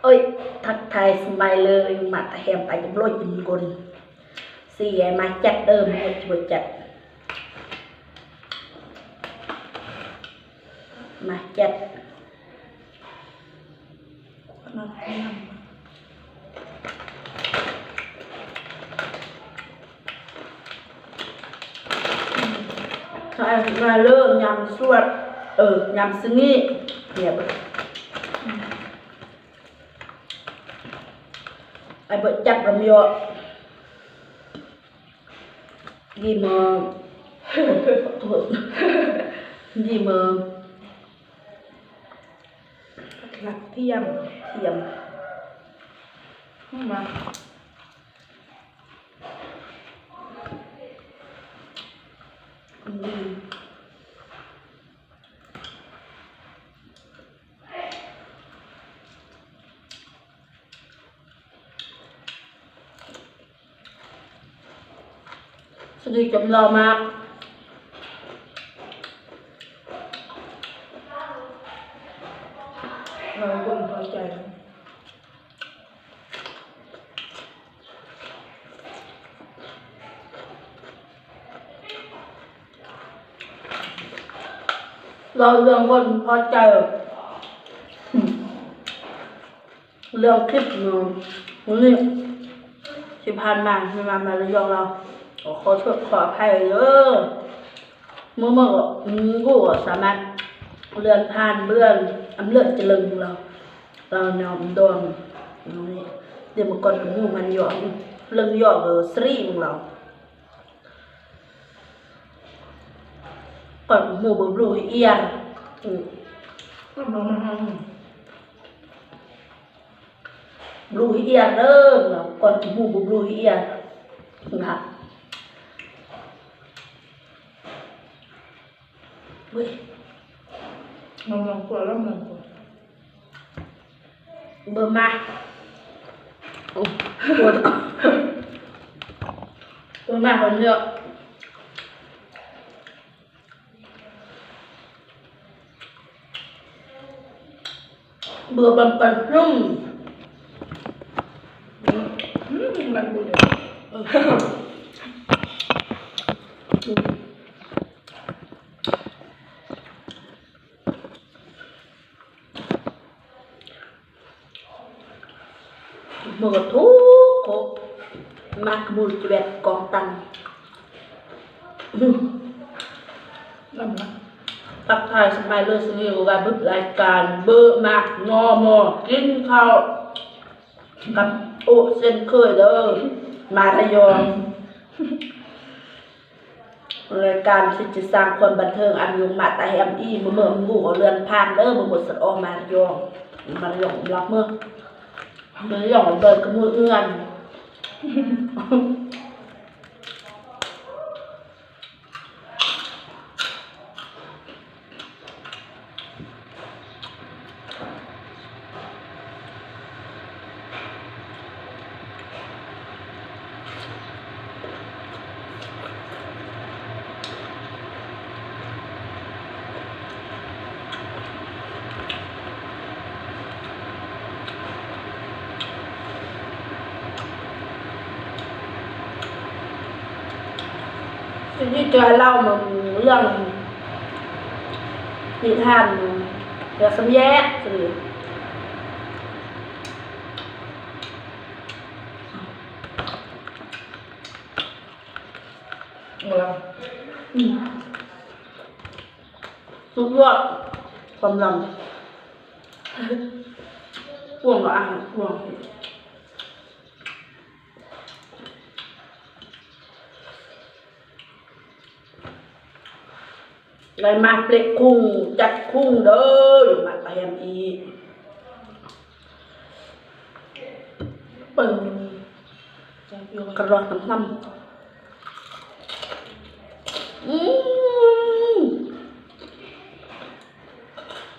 ເອີຍ ທັກທາຍສະບາຍເລີຍ ມາຕາແຮມໄປກັບໂລດຈິງກົນ ຊິໃຫ້ມາຈັດເດີ ບໍ່ຈັດ ມາຈັດ. ມາເລີຍ ຍາມສວດ ເອີ ຍາມສະຫງິດ ເນຍ ໄອ້ເບີດຈັບລຳເຍາະ. ດີເມີ ດີເມີ ກະທຽມ ທຽມ ມາ ອືມ. ສະດີ ຈົມຫຼໍ່ມາກ ເຮົາບໍ່ພໍໃຈ. ເວົ້າເລື່ອງບໍ່ພໍໃຈ ເລື່ອງຄລິບມື້ນີ້ທີ່ຜ່ານມາ ແມ່ນວ່າມາລະຍອງລາວ ຂໍໂທດຂໍອະໄພເດີ. ມື້ ມື້ ອືມ ກູກໍສາມາດເລື່ອນຜ່ານເບື້ອງອຳເລີດຈະເລີນຂອງລາວ ລາວຍອມດອງນີ້ ດຽວມາກ່ອນກໍຮູ້ມັນຢອກ ເລື່ອງຢອກເລີສຣີຂອງລາວ ກ່ອນຫູບລູເອຍ ອືມ ບລູເອຍເດີ ກ່ອນຫູບລູເອຍນະ. ເວີຍ ມັນລອງກວດແລ້ວມັນກວດ ເບີມາ ໂອ້ ເບີມາຄົນເດີ ເບີບັນປັນລຸງ ອືມ ມັນບໍ່ໄດ້ ມື້ກໍທຸກຄົນ ມັກໝູ່ແຈວດກອງຕັງ ອືມ ນັ້ນລະ ທັກທາຍສະບາຍເລີຍ ສະນີວ່າເບິດລາຍການ ເບີມາ ນໍມໍ ກິນເຂົ້າກັບໂອເຊັ່ນເຄີຍເດີ ມາລະຍອງ. ລາຍການທີ່ຈະສ້າງຄວາມບັນເທີງອັນຍົງມາຕາແຮມອີ ມື້ເມືອງກູກໍເລື່ອນຜ່ານເດີ ມື້ໝົດສັດອອກມາລະຍອງ ມາລະຍອງລັກເມືອງ ມາລະຍອງເດີນຂະໂມຍເຮືອນ. ຊິຈອຍເລົ່າເລື່ອງນິທານເລື່ອງສາມແຍກ ອືມ ສຸດຍອດ ຄວາມລຳ ພວງລະອາ ພວງ ໄດ້ມາເປະຄຸງ ຈັດຄຸງເດີ ມາຕາແຮມອີກ ເບິ່ງ ກະລອດນ້ຳ ອືມ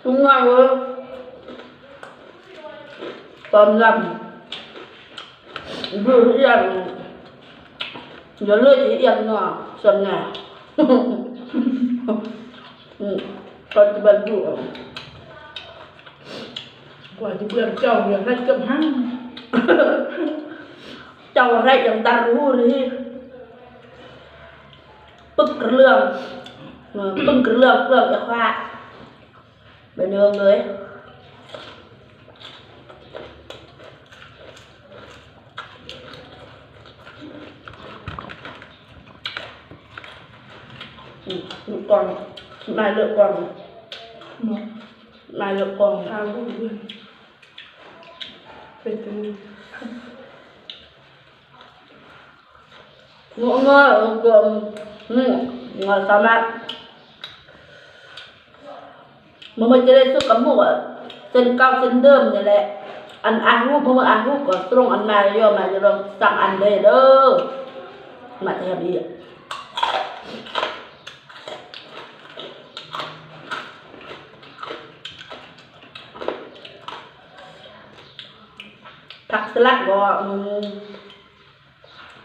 ຈຸງງ່າຍເວີຍ ຕອນລຳ ເບິ່ງອີ່ຫຍັງ ຢ່າເລີຍອີ່ຫຍັງເນາະ ສ່ວນໃຫຍ່ ອືມ. ປັດຈຸບັນຢູ່ ກວ່າຈະເບື່ອງເຈົ້າ ເບື່ອງໃຫ້ເກືອບຫັ້ນ ເຈົ້າໃຫ້ຍັງດັນຮູ້ນີ້ ປຶກເລື່ອງ ເອີ ປຶກເລື່ອງເຄື່ອງເອຄວາ ໄປເດີມເລີຍ. ອືມ ກ່ອນ ນາຍເລີກກ່ອນ ນາຍເລີກກ່ອນ ເປັນຈັ່ງ ງົວ ງົວ ເອີ ກວມ ນີ້ ງົວສາມາດ ມື້ມື້ຈະໄດ້ສຸກກັບໝູ່ ເຊັ່ນເກົ່າເຊັ່ນເດີມນີ້ແຫຼະ. ອັນອາຫູບ ມື້ອາຫູບກໍສົ່ງອັນມາຢູ່ ມາຢູ່ລອງສັ່ງອັນເດີ ມາແຖມອີກ. ຜັກສະຫຼັດກໍ ອືມ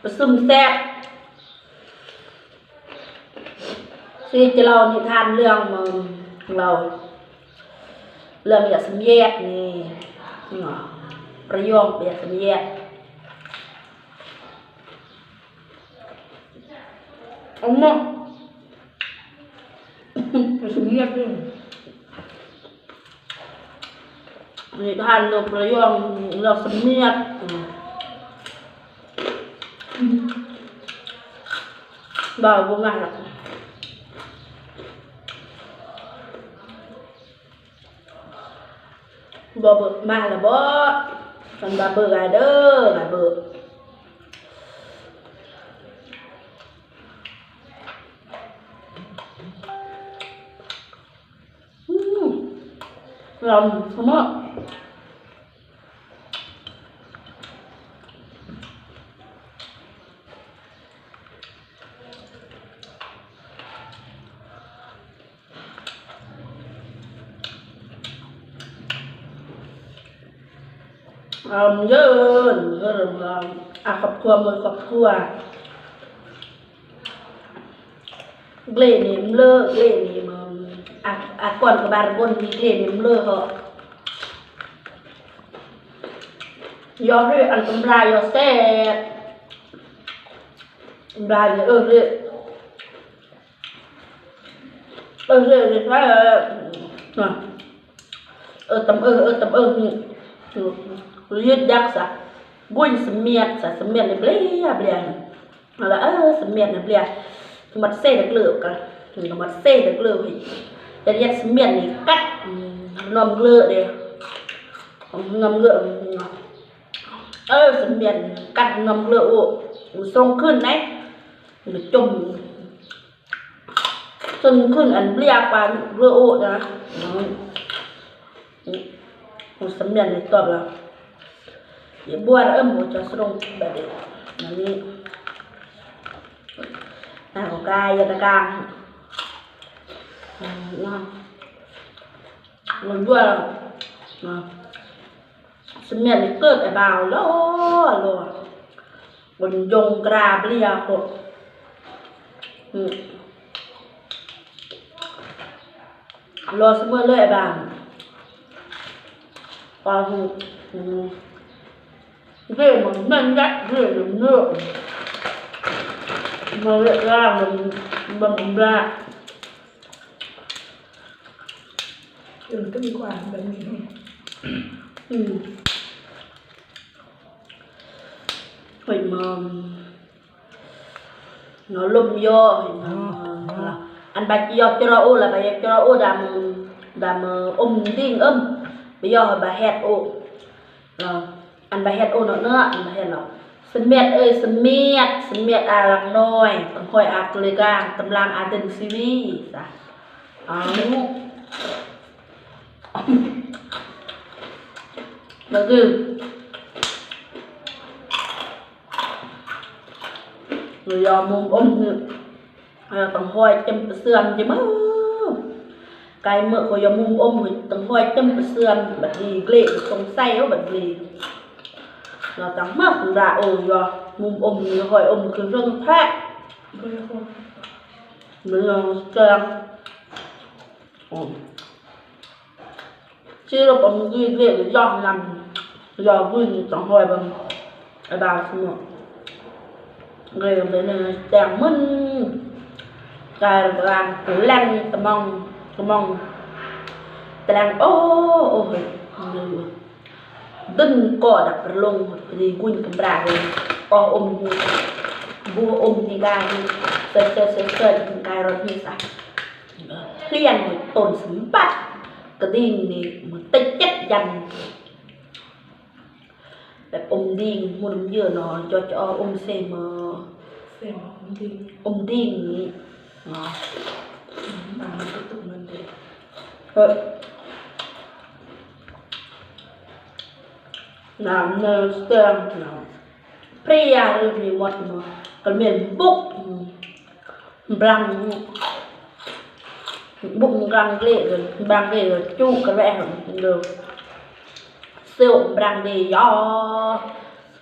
ປະຊຸມແຊບ ຊິຈະເລົ່ານິທານເລື່ອງ ເອີ ເລົ່າເລື່ອງຢາສະເມຍດນີ້ ປະໂຫຍກຢາສະເມຍດ ເອົາມາ ຢາສະເມຍດນີ້. ນິທານເລື່ອງປະໂຫຍກ ເລື່ອງສະເມຍດ ອືມ ເວົ້າບໍ່ມາດອກ ບໍ່ເບີກມາແລ້ວບໍ? ຄັນວ່າເບີກອາເດີ ວ່າເບີກ. ອືມ ລຳ ສະເມາະ ອາ ເຢີນ ເຢີນ ອາ ຄອບຄົວ ເມືອງຄອບຄົວ. ເກລນີ້ເລີ ເກລນີ້ມັນ ອາ ອາກ່ອນກະບານບົນນີ້ເກລນີ້ເລີເນາະ ຍໍເຮັດອັນຕຳລາຍໍແຊບ ຕຳລານີ້ ເອີ ເຮັດ ເອີ ເຮັດ ເຮັດ ເອີ ຕຳ ເອີ ເອີ ຕຳ ເອີ ຍືດຍັກສະ ບຸຍສະມຽດສະ ສະມຽດເບລຍ ເບລຍ. ເອົາລະ ເອີ ສະມຽດນະເບລຍ ສະມຽດເຊດະເກີ ກະ ສະມຽດເຊດະເກີ ຈະລຽກສະມຽດນີ້ກັດ ອືມ ນ້ຳເກີເດ້ ນ້ຳເກີ ເອີ ສະມຽດກັດນ້ຳເກີ ໂອ້ ສົ່ງຄືນໄດ ຈົມ ຈົນຂຶ້ນອັນເບລຍກວ່າເຫຼືອໂອດນະ ອືມ ສຳນຽງນີ້ຕອບລາວ ບວນເອີ້ມບໍ່ຈະສະຫຼົງບາດນີ້ ອັນນີ້ ນາຂອງກາຍຍາຕະກາງ ອືມ ນາ ມັນບວນ ນາ ສະມຽນເກີດໄອ້ບ່າວຫຼໍ່ ຫຼໍ່ ບົນຍົງກຣາເບລຍໂພດ ອືມ ຫຼໍ່ສະເໝີເລີຍໄອ້ບ່າວ ປາຫູ ອືມ ເດ້ມັນແມ່ນແຫຼະ ເດ້ເນີ ມາເວລາມັນ ມັນບາ ຕື່ມຂຶ້ນກວ່າແບບນີ້ ອືມ ໂອ້ຍ ມາ ເນາະ ລົມຍໍ ໂອ້ຍ ມາ ອັນບາດຢໍ້ຈະລໍໂອ ລະບາດຢໍ້ຈະລໍໂອ ດຳ ດຳອົມດິງເອີ້ມ ບາດຢໍ້ ບາແຮດໂອ ເນາະ ອັນບາແຮດໂອເນາະ ເນາະ ອັນບາແຮດເນາະ ສະມຽດເອີຍ ສະມຽດ ສະມຽດອາລັງນ້ອຍ ຕັງຫ້ອຍອາເກລກາງ ຕຳລາງອາເຕັນຊີວີ ສະ ເອົາ ມາຄື ຢໍ້ມຸມອົມ ເອີ ຕັງຫ້ອຍເຕັມປະເຊື່ອມຈິມ ໄກ່ເໝີກກໍຢໍ້ມຸມອົມ ຕັງຫ້ອຍເຕັມປະເຊື່ອມ ບັດນີ້ເກລສົງໄສ ໂອ ບັດນີ້ ລາວຕັງມາຄຸນດາ ໂອ ຢໍ້ມຸມອົມ ຫ້ອຍອົມຄືເລື່ອງແທ້ ເລື່ອງເກີງ. Ồ. Chứ đâu có một ghi lệ để dọn làm, dọn gửi cho hỏi bằng, à, bà xin lỗi. Rồi bên này tèng mưn, cái là cái leng tơ mong, tơ mong. Tơ leng, ô, ô, ô. Dưng có đặt lông, đi gùn cái bra rồi. Ô, ôm, bu ôm đi gai, sơ, sơ, sơ, sơ, cái rồi đi sa. ເພລຽງໂຕນສຳບັດ ກະດິ່ງນີ້ມັນຕິດເຈັດຢັນ ແບບອົມດິ່ງ ໝູນເຍອະເນາະ ຈອດຈະເອົາອົມເຊມ ເຊມ ອົມດິ່ງ ອົມດິ່ງນີ້ເນາະ ອືມ ອັນນີ້ກໍຕຸກມັນເດ້ ເອີ ນ້ຳເນີແຊງເນາະ ເພລຽງເລີຍມີໝົດເນາະ ກໍແມ່ນບຸກ ບລັງ ບຸກບລັງເລ ບລັງເລ ຈູກະແວະເດີ ເຊວບລັງເດຢໍ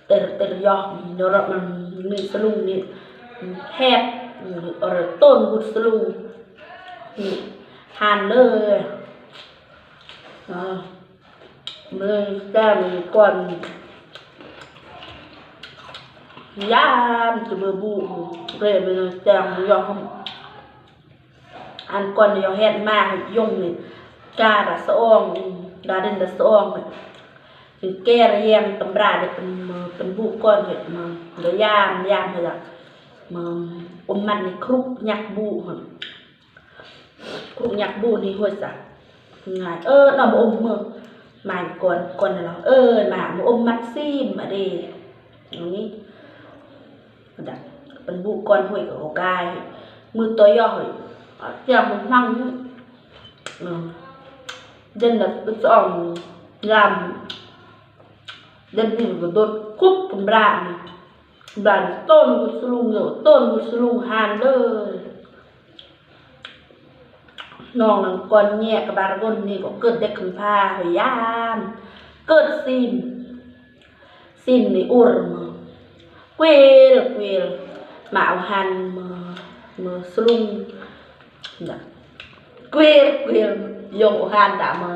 ເຕີເຕີຢໍ ຍໍ ມັນມີສະລຸງນີ້ ແຮບ ເອີ ໂຕນບຸດສະລຸງ ນີ້ ຫັ້ນເລີຍ ເອີ. ມື້ແຕ່ມື້ກ່ອນ ຍາມຈະເບີບູເຣມື້ແຕ່ມື້ຢອມ ອັນກ່ອນຢອມເຮັດມາຍົງນີ້ ກາດາສະອອງ ດາເດັ່ນດາສະອອງ ແກ່ລະແຍງຕຳລາເດ້ ເປັນ ເປັນບຸກ່ອນເຮັດມາ ລະຍາມ ຍາມເຮັດລະ ມາອົມມັນໃນຄຸກຍັກບຸ ຄຸກຍັກບຸນີ້ຫ້ວຍສະ ງ່າຍ ເອີ ນ້ອງບໍ່ອົມມື ມາກ່ອນ ກ່ອນລະ ເອີ ມາບໍ່ອົມມັດຊີມອະເດ ອັນນີ້ ເປັນບຸກ່ອນຫ້ວຍກໍກາຍ ມືໂຕຢໍ້ ຈຽມມັນ ເອີ ເດັ່ນລະສອງ ຍາມ ເດັ່ນນີ້ກໍໂດດຄຸບກັບບາດນີ້ ບາດໂຕນບຸດສະລຸງເນາະ ໂຕນບຸດສະລຸງຫັ້ນເລີຍ ນ້ອງນັ້ນກ່ອນແຍກກັບບາດກົ້ນນີ້ກໍເກີດເດັກກຳພ້າ ພະຍາມ ເກີດຊີມ ຊີມນີ້ອຸຣມ ເກວລ ເກວລ ມາເອົາຫັ້ນ ມາ ມາສະລຸງ ນະ ເກວລ ເກວລ ຍົງໂອຮານດາມາ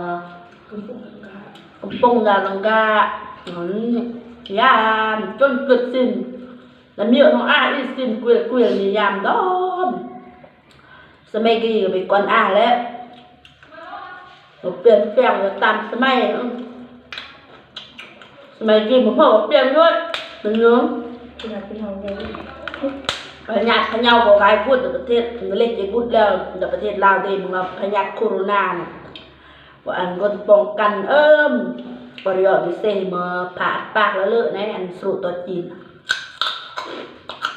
ກຳປົງດາລັງກາ ອືມ ຍາມ ຈົນເກີດຊິນ ລະມີນ້ອງອາອີຊິນ ເກວລ ເກວລ ມີຍາມດອມ ສະໄໝກີ້ກໍໄປກ່ອນອາແລ້ວ ກໍປ່ຽນແປງໄປຕາມສະໄໝ ສະໄໝກີ້ບໍ່ພໍກໍປ່ຽນໂລດ ເປັນຫຍັງ ພະຍາດພະເຍົາ ພະຍາດພະເຍົາກໍກາຍພຸດໃນປະເທດ ເລັກໃຫຍ່ບຸດແລ້ວ ໃນປະເທດລາວເດ້ ມັນວ່າພະຍາດໂຄໂຣນານະ ບໍ່ອັນຄົນປ້ອງກັນ ເອີມ ປະໂຫຍດວິເສມາຜ່າປາກລະເລີະໃນອັນສະລຸຕໍ່ຈີນ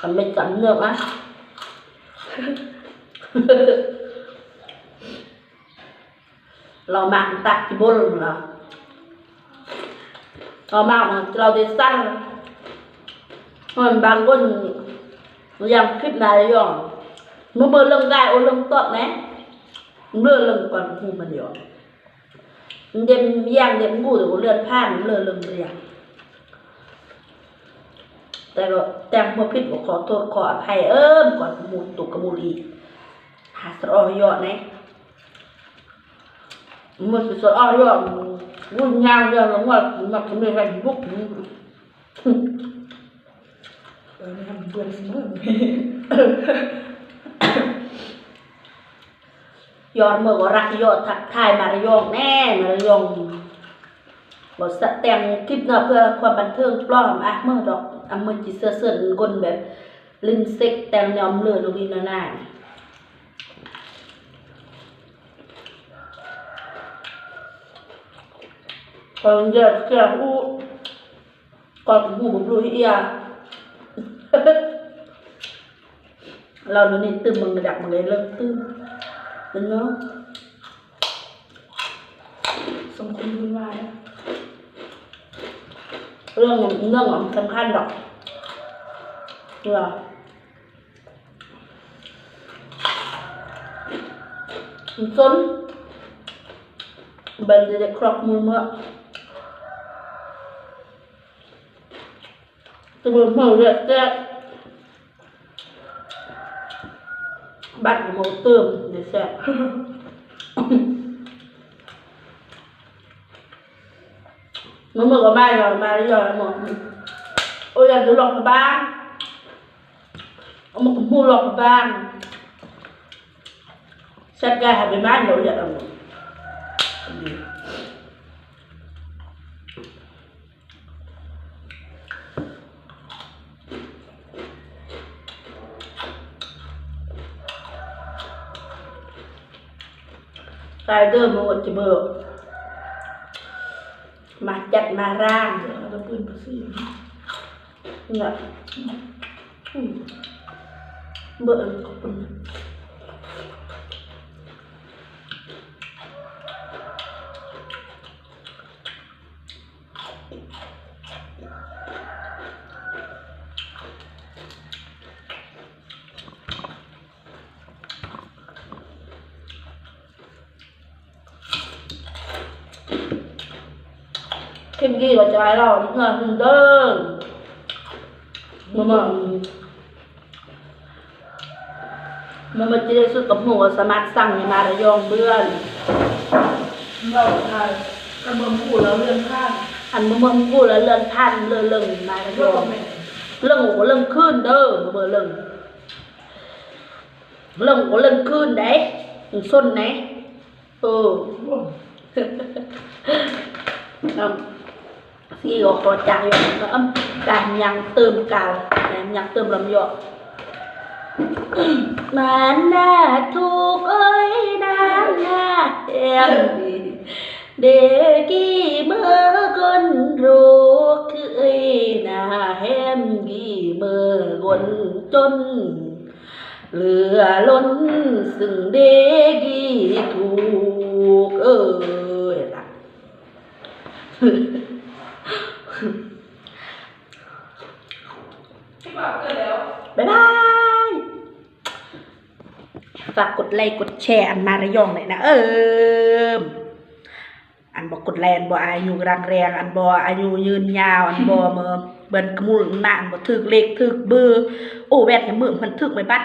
ສຳເລັດສຳນຶກອະ. ລາວມັກຕັກຂີ້ບົນລະ ລາວມັກ ລາວໄດ້ສັ່ງ ມັນບາງຄົນ ຢ່າງຄລິບນາຍອງ ມື້ເບິ່ງເລື່ອງໄດ້ ໂອເລື່ອງຕອດແນ ເບິ່ງເລື່ອງກ່ອນ ຮູ້ມັນຢູ່ ເດັມຢ່າງເດັມກູ ໂອເລື່ອງຜ່ານ ເບິ່ງເລື່ອງເບຍ ແຕ່ກໍ ແຕ່ບໍ່ຜິດ ກໍຂໍໂທດ ຂໍອະໄພ ເອີ ກ່ອນໝູດຕຸກກະໝູດອີກ ຫາສະອອກເຍາະແນ ມື້ສະອອກເຍາະ ວຸ່ນຍາງເລື່ອງລະງວດ ມັກມີໃຫ້ບຸກ ເອີ ມັນເບື່ອສະເໝີ ຍອດເມືອກໍລັກຍອດ ທັກທາຍມາລະຍອງແນ່ ມາລະຍອງ ບໍ່ສະແຕ່ງຄລິບເນາະ ເພື່ອຄວາມບັນເທີງປອມ ອະ ເມືອດອກ ອະ ເມືອຊິເຊື້ອເຊີນຄົນແບບຫຼິ້ນເຊັກແຕ່ງແນວເລີໂນບີນານາຍ ເພິ່ນຢາກເຊື່ອຮູ້ ກໍຮູ້ບໍ່ຮູ້ເອີຍ ລາວນີ້ຕື່ມມັນກະດັກມັນເລີຍເລີກຕື່ມ ເປັນເນາະ ສັງຄົມວຸ່ນວາຍ ເລື່ອງ ເລື່ອງສຳຄັນດອກ ເອີ ມັນຊົນ ບັນເດເດຄຣອກມືເມືອ ຕະເບີເມີແຊບ ບັດໝູເຕີມໄດ້ແຊບ ມື້ມື້ກໍມາຢູ່ ມາຢູ່ໝົດ. ໂອ້ຍ ຢາກຢູ່ຫຼອກພະບາງ ເອົາມາກັບໝູ່ຫຼອກພະບາງ ແຊດໄກ່ຫາໄປບ້ານ ບໍ່ຢາກເອົາໝົດ. ໄປເດີ ມື້ວັນຈະເບີ ມາຈັດມາຮ້າງ ເອົາແຕ່ປືນພາສີນະ. ອືມ ເບິ່ງ ຂອບຄຸນ. ເຄັມກີ້ກໍຈະໄປລາວເຮືອນເດີ ມື້ມື້ ມື້ມື້ຈະໄດ້ສຸດກັບໝູ່ ກໍສາມາດສັ່ງມາລະຍອງເບືອນ ເວົ້າໄທ ຄັນເບິ່ງຄູ່ແລ້ວເລື່ອນຜ່ານ ອັນເບິ່ງຄູ່ແລ້ວເລື່ອນຜ່ານ ເລີ່ງມາລະຍອງ ເລິ່ງ ເລິ່ງຄືນເດີ ມື້ມື້ເລິ່ງ ເລິ່ງກໍເລິ່ງຄືນໃດ ມັນຊົນໃດ. ເອີ ເນາະ ຊິກໍຂໍຈ່າຍຢູ່ ການຍັງເຕີມການ ຍັງເຕີມລຳຢອກ ມານາທຸກເອີຍ ນານາແຮມ ເດກີເມີຄົນໂລກ ຄືເອີຍນາແຮມ ກີເມີຄົນຈົນ ເຫຼືອລົ້ນຊຶ່ງເດກີທຸກເອີຍລະ. ບາຍບາຍ ຝາກກົດໄລກົດແຊ ອັນມາລະຍອງໄດ້ນະ ເອີ. ອັນບໍ່ກົດໄລ ອັນບໍ່ອາຍຸກຳລັງແຮງ ອັນບໍ່ອາຍຸຍືນຍາວ ອັນບໍ່ເມີເບິ່ນກະມຸນນະ ອັນບໍ່ຖືກເລກຖືກເບີ ໂອແວ່ນໃຫ້ເມີມັນຖືກໄມ້ບັດ